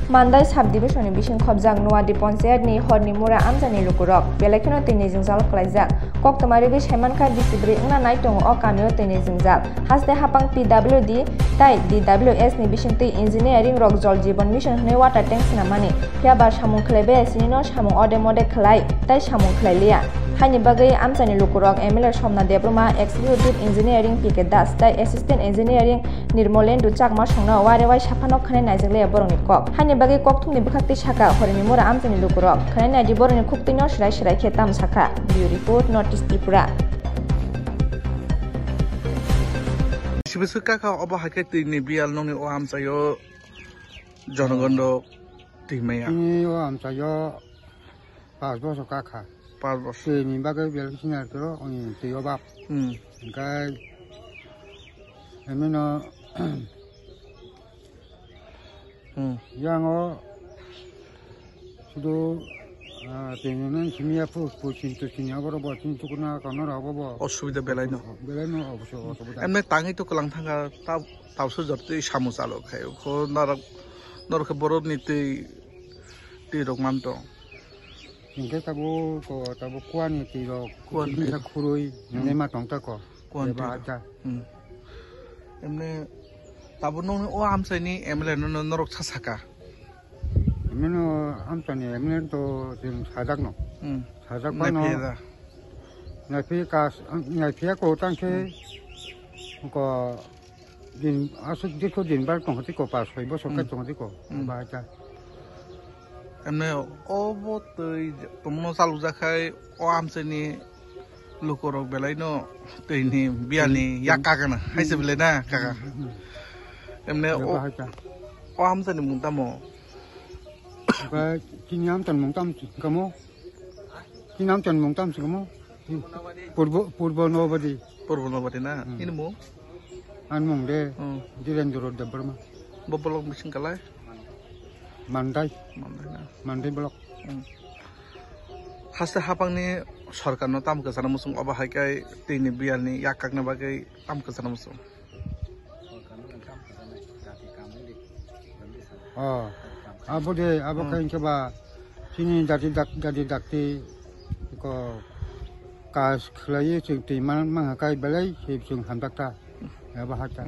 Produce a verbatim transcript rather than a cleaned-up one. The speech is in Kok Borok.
Mandai subdivision ni bising khobjak Nuadi Panchayat ni Hornimura amchaini lukurok belai kheno twi ni jwngjal kwlaijak. Koktwma rigwi saimankha bisi bwrwi wngna nai tongo o kamio twi ni jwngjal. Haste hapang P W D tai D W S ni bisingtwi engineering rok Jal Jeevan Mission hwnwi water tank swnamani. Phiya ba samung khlai bai sini no samung ode mode khlai tai samung khlai liya. Haini bagwi amchaini lukurok M L A Somna Debbarma, Executive Engineering P K Das tai Assistant Engineering Nirmolendu Chakma songno wari wai saphano khwnai naijak liya borokni kok. Haini bagwi kokthumni bwkhaktwi saka Hornimura amchaini lukurok. Khwnai naidi borokni khuktwino swrai swrai khe tamo sakha. Bureau Report, North East Tripura. Sibiswk kakha obo hai khe twi ni biyal nokni o amchaio jonogon rok twi maya. Tini o amchaio Pas bosor kakha. Pas bosor. Twi ni bagwi belai khe senior khe ro, oni twi o bap. Hmm. Hingkhe emino Hmm. Yang o sudu, ah, twi ni nang simi ya pu, pu chin tu chin ya boro bo chin tu kuna kono ro bo bo. Osubida belai no. Belai no oboso, osubida. Emne tangi to kwlang thanga ta, tausu jor twi samu chalo khai. Kho norok, norok khe borok ni twi, twi rok man tong. Hingke tabuk, ko, tabuk kuani twi rok, Kuani twi rok. Khurui, Hmm. Nema tongta ko. Kuani Eba twi rok. Acha. Hmm. Emne tabuk nokni o amchaini M L A no, no, norok sa saka. Emne no amchaini M L A to jeng sajak no. Hmm. Sajak Nai mano. Phiya da. Nai phiya kas, nai phiya ko tangke Hmm. ko Din, aswk dikho din bar tongkha tiko, pas soi bosor khe Hmm. tongkha tiko. Hmm. Ba ta. Emne obo twi tongmano chalokjak khai o amchaini lukurok belai no twi ni biyani Hmm. Yak kaka na, hai se Hmm. Belai na kaka. Hmm. Emne Ba o, hai ta. O amchaini mung tamo? Ba chini amchaini mung tam kamo? Chini amchaini mung tam kamo? Purbo, Purbo Nobadi. Purbo Nobadi na? Hmm. Ini mo? An mung de, Hmm. Dhirendra Debbarma. Bo block bising kalai? Mandai. Mandai na? Mandai block. Hmm. Haste hapangni sorkarno tam kwchana muchung obo hai khe twi ni biyal ni yak kakna bagwi tam kwchana muchung. Oh, abo de, abo Hmm. Khe hingke ba chini dati dak-, dati dakti ko kas khlaiwi chwng twi man, man ha kai belai se chwng hamjak ta. Abo ha ta.